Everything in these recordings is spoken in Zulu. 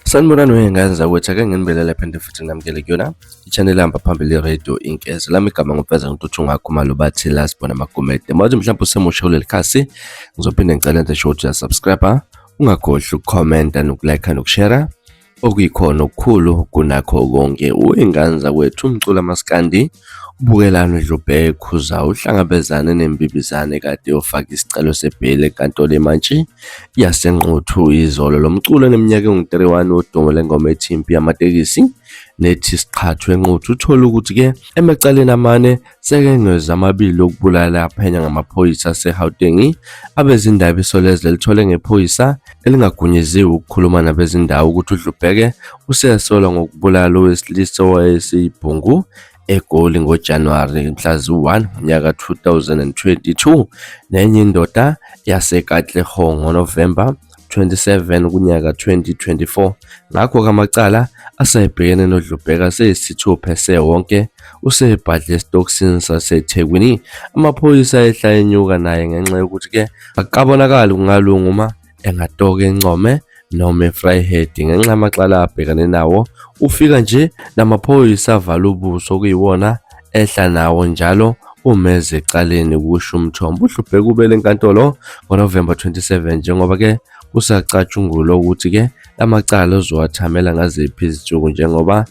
Sanibonani wey'ngane zakwethu, ake nginibelele phinde futhi nginamukele kuyona i-channel ehamba phambili i-radio Inkeze. Lami igama nguMfeza Ntuthu Ngakhumalo bathi la sibona amagumede. Manje mhlawumbe usemusha kuleli khasi, ngizophinde ngicela nje ukuthi uyasubscribe, ungakhohlwa ukukhomenta nokulike nokushare okuyikhona okukhulu kunakho konke. Uyingane zakwethu umculo amaskandi ubukelana udlubhe ekhuza uhlangabezane nembibizane kade yofaka isicelo sebheyili enkantolo yemantshi yaseNquthu izolo. Lo mculo oneminyaka engu-31 wodumo lengoma ethi Impi Yamatekisi nethi Siqhathwe eNquthu uthole ukuthi-ke emacaleni amane sekengeze amabili okubulala aphenya ngamaphoyisa aseGauteng. Abezindaba Isolezwe lithole ngephoyisa elingagunyeziwe ukukhuluma nabezindaba ukuthi uDlubheke usesolwa ngokubulala owesilisa owayeseyibhungu eGoli ngoJanuwari mhla ziwu-1 ngonyaka 2022 nenye indoda yaseKatlehong ngoNovemba 27 kunyaka 2024. Ngakho-ke amacala asebhekene noDlubheka aseyisithupha esewonke usebhadle esitokisini saseThekwini. Amaphoyisa ehla enyuka naye ngenxa yokuthi-ke akukabonakali kungalunga uma engatoka encome noma eVryheid ngenxa yamacala abhekane nawo. Ufika nje namaphoyisa avala ubuso okuyiwona ehla nawo njalo uma eze ecaleni kusho umthombo. UDlubheka ubele enkantolo ngoNovemba 27 njengoba-ke kusacatshungulwa ukuthi-ke lamacala uzowathamela ngaziphi izinsuku njengoba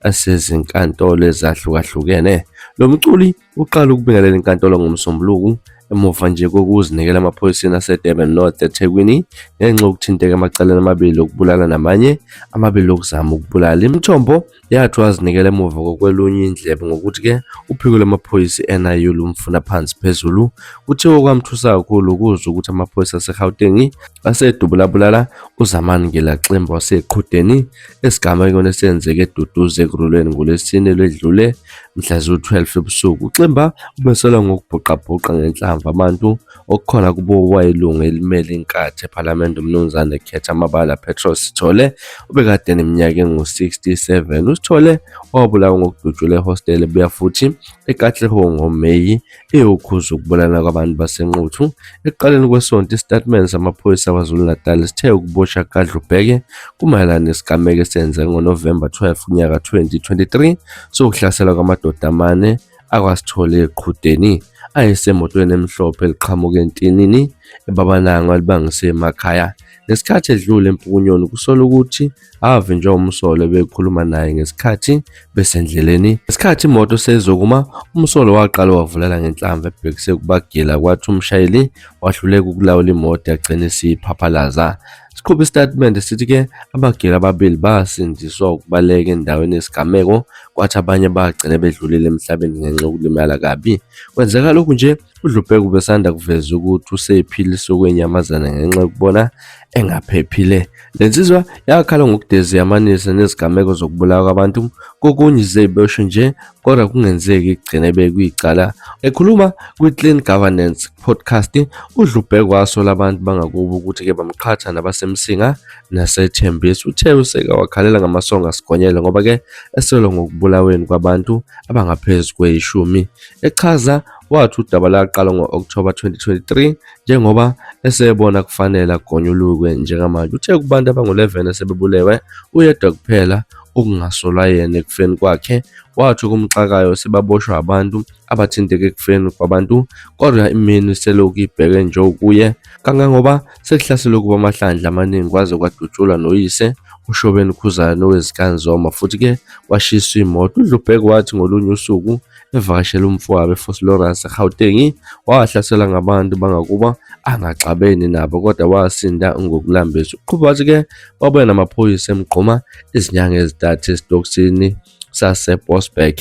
esezinkantolo ezahlukahlukene. Lo mculi uqala ukubingelela inkantolo ngoMsombuluko emuva nje kokuzinikela emaphoyiseni aseDurban North eThekwini ngenxa yokuthinteka emacaleni amabili okubulala namanye amabili okuzama ukubulala. Imithombo yathi wazinikela emuva kokwelunywa indlebe ngokuthi-ke uphiko lwamaphoyisa i-NIU lumfuna phansi phezulu. Kuthiwa okwamthusa kakhulu ukuzwa ukuthi amaphoyisa aseGauteng asedubulabulala uZamani Ngilaximba waseQhudeni esigamekweni esenzeke eDuduza Ekurhuleni ngoLwesine lwedlule mhla ziwu-12 ebusuku. UXimba ubesolwa ngokubhuqabhuqa ngenhlamvu abantu okukhona kubo owayelungu elimele iNkatha ePhalamende uMnumzane Khetha Mabala Petros Sithole obekade eneminyaka engu-67. USithole wabulawa ngokudutshulwa ehostela ebuya futhi eKatlehong ngoMeyi eyokhuza ukubulala kwabantu baseNquthu. Ekuqaleni kwesonto isitatimende samaphoyisa KwaZulu-Natal sithe ukuboshwa kukaDlubheke kumayelana nesigameko esenzeke ngoNovemba 12 unyaka 2023 sokuhlaselwa kwamadoda amane akwaSithole eQhudeni ayesemotweni emhlophe eliqhamuka entinini eBabanango alibangise emakhaya. Ngesikhathi edlule eMpukunyoni kusolwa ukuthi avinjwa umsolwa ebekhuluma naye ngesikhathi besendleleni. Ngesikhathi imoto seyizokuma, umsolwa waqala wavulela ngenhlamvu ebhekise kubagila kwathi umshayeli wahluleka ukulawula imoto yagcina isiphaphalaza. Siqhuba isitatimende sithi-ke abagila ababili basindiswa ukubaleka endaweni yesigameko kwathi abanye bagcine bedlulile emhlabeni ngenxa yokulimala kabi. Kwenzeka lokhu nje uDlubheke ubesanda kuveza ukuthi usephilisa okwenyamazane ngenxa yokubona engaphephile. Le nsizwa yakhala ngokudeziyamanisa nezigameko zokubulawa kwabantu kokunye zeyibosho nje kodwa kungenzeki igcine bekuyicala. Ekhuluma kwi-Clean Governance Podcast uDlubheke wasola abantu bangakubo ukuthi-ke bamqhatha nabaseMsinga naseThembisa. Uthe useke wakhalela ngamasongo asigonyela ngoba-ke esolwa ngokubulaweni kwabantu abangaphezu kweyishumi. Echaza wathi udaba laqala ngo-Okthoba 2023 njengoba esebona kufanele agonyulukwe njengamanje. Uthe kubantu abangu-11 asebebulewe uyedwa kuphela okungasolwa yena ekufeni kwakhe. Wathi okumxakayo sebaboshwa abantu abathinteke ekufeni kwabantu kodwa imini selokhu ibheke nje kuye kangangoba sekuhlaselwe kuba amahlandla amaningi kwaze kwadutshulwa noyise uShobeni Khuzani owezikanzoma futhi-ke kwashiswa imoto. UDlubheke wathi ngolunye usuku evakashela umfowabo eVosloorus eGauteng wahlaselwa ngabantu bangakuba angaxabene nabo kodwa wasinda ngokulambisa. Uqhuba wathi-ke wabuya namaphoyisa emgqoma izinyanga ezintathu esitokisini saseBoksburg.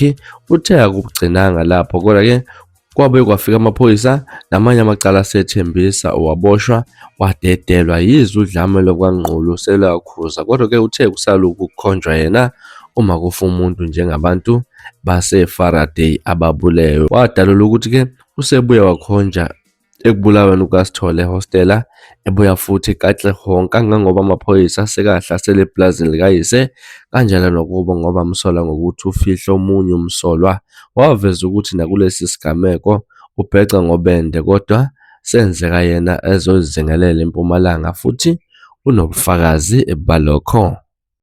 Uthe akugcinanga lapho kodwa-ke kwabe kwafika amaphoyisa namanye amacala asethembisa waboshwa wadedelwa yize udlame lwakwaNgqulu selwakhuza kodwa-ke uthe kusalokhu kukhonjwa yena uma kufa umuntu njengabantu baseFaraday ababulewe. Wadalula ukuthi-ke usebuye wakhonja ekubulaweni kukaSithole ehostela ebuya futhi eKatlehong kangangoba amaphoyisa asekahlasele epulazini likayise kanjalo nokubo ngoba amsola ngokuthi ufihle omunye umsolwa. Waveza ukuthi nakulesi sigameko ubheca ngobende kodwa senzeka yena ezozingelela eMpumalanga futhi unobufakazi balokho.